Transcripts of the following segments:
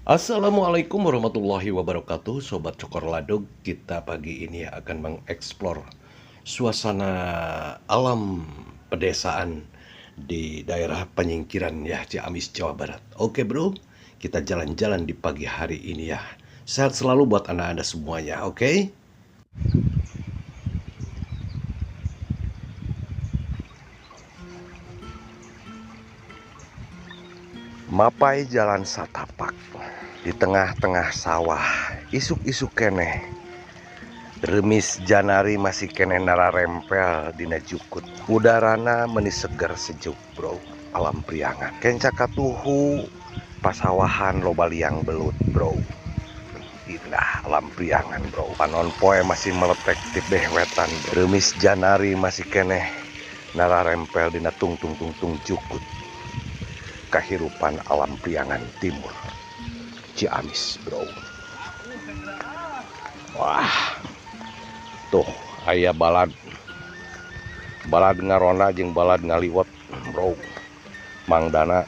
Assalamualaikum warahmatullahi wabarakatuh, Sobat Cokor Ladog. Kita pagi ini akan mengeksplor suasana alam pedesaan di daerah penyingkiran ya, Ciamis, Jawa Barat. Oke bro, kita jalan-jalan di pagi hari ini ya. Sehat selalu buat anda-anda semuanya, oke? Mapai jalan satapak di tengah-tengah sawah, isuk-isuk keneh. Remis janari masih keneh nararempel dina jukut. Udarana meni seger sejuk bro, alam Priangan. Kenca katuhu pasawahan loba liang belut bro. Indah alam Priangan bro. Panon poe masih meletek ti beh wetan bro. Remis janari masih keneh nararempel dina tungtung tungtung jukut. Kehidupan alam Priangan Timur, Ciamis bro. Wah, tuh aya balad, balad ngarona jeung balad ngaliwet bro. Mang Dana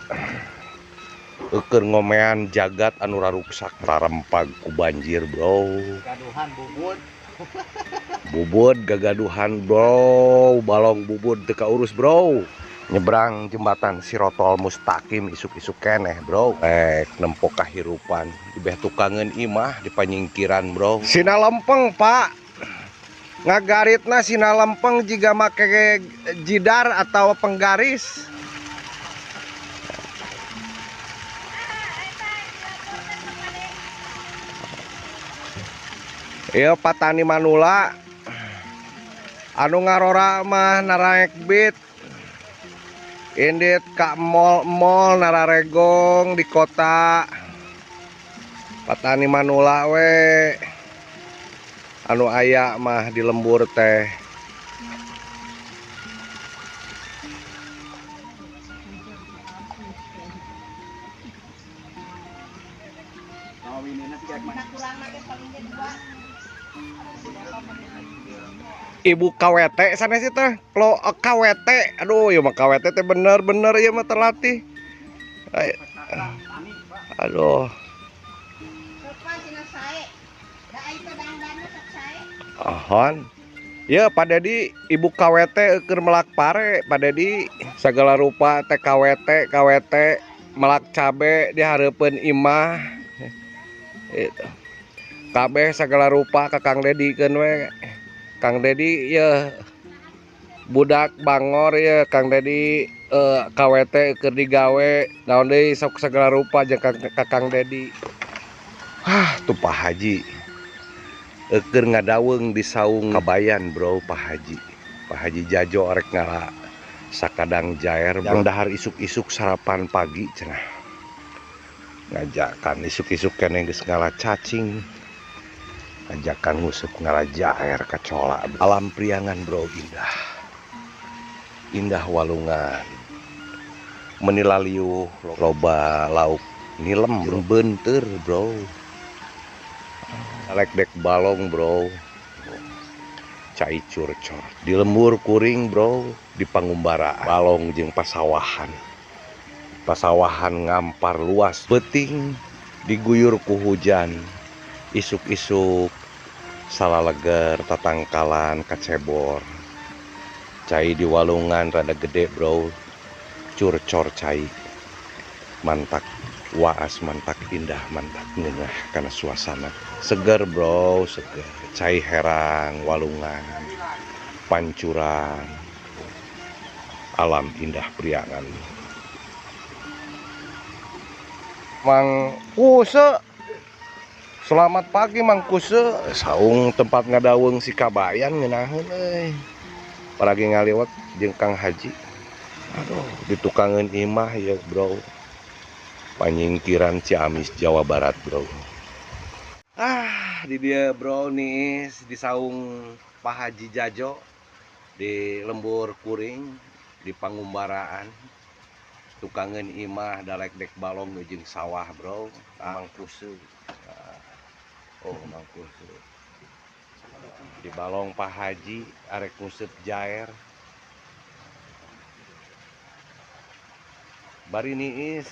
eukeun ngomean jagat anu raruksak rarempag ku banjir bro. Gaduhan bubud. Bubud gagaduhan bro, balong bubud teu kaurus bro. Nyebrang jembatan Sirotol Mustaqim isuk-isuk keneh bro. Nempok kahirupan di beh tukangeun imah di panyingkiran bro. Sina lempeng pak, ngagaritna sina lempeng jiga make jidar atau penggaris. Iya patani manula anu ngarora mah naraek bit. Indit ka mall-mall nararegong di kota. Patani manula we anu aya mah di lembur teh. Ibu KWT sana sih teh, lo KWT, aduh ya mah KWT teh bener-bener ya mah terlatih. Aduh. Ahon. Ya Pak Dedi, ibu KWT keur melak pare, Pak Dedi segala rupa teh KWT, KWT melak cabe di hareupeun imah. Itu. Kabeh segala rupa ka Kang Dedi keun we. Kang Dedi ya budak bangor ya Kang Dedi KWT keur digawe naon deui sok segala rupa jeung ka Kang Dedi. Hah tuh Pak Haji keur ngadaweung di saung Kabayan bro. Pak Haji, Pak Haji Jajo rek ngala sakadang jair bro. Dahar isuk-isuk sarapan pagi cenah. Ngajakan isuk-isuk keneh geus ngala cacing. Ajakan nguseup ngala jair kacola. Alam Priangan bro indah. Indah walungan. Meni laliuh loba lauk nilem bro. Beunteur bro. Lek dek balong bro. Cai curcor. Di lembur kuring bro, di pangumbaraan. Balong jeung pasawahan. Pasawahan ngampar luas. Beuting diguyur ku hujan. Isuk-isuk salaleger tatangkalan kacebor. Cai di walungan rada gede bro. Curcor cai. Mantak waas, mantak indah, mantak ngeunah kana suasana. Seger bro, seger. Cai herang walungan, pancuran. Alam indah Priangan. Mang Kuse. Selamat pagi Mang Kuse. Saung tempat ngadaweung si Kabayan ngeunaheun euy. Paragi ngaliwat jeung Kang Haji. Aduh, ditukangeun imah ya bro. Panyingkiran Ciamis Jawa Barat bro. Ah, di dia bro nih di saung Pak Haji Jajo di lembur kuring di pangumbaraan. Tukangeun imah dalek dek balong jeung sawah bro. Mang Kuse. Oh, Mang Kuse. Di balong Pak Haji arek nguseup jair. Bari niis.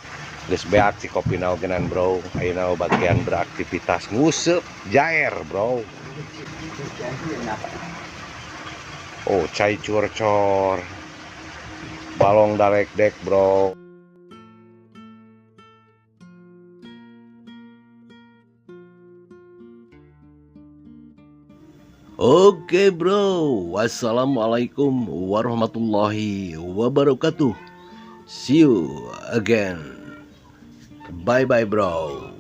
Geus beak si kopina ogenan, bro. Ayeuna bagian beraktivitas nguseup jair, bro. Oh, cai curcor. Balong dalek-dek, bro. Oke bro, wassalamualaikum warahmatullahi wabarakatuh. See you again. Bye bye, bro.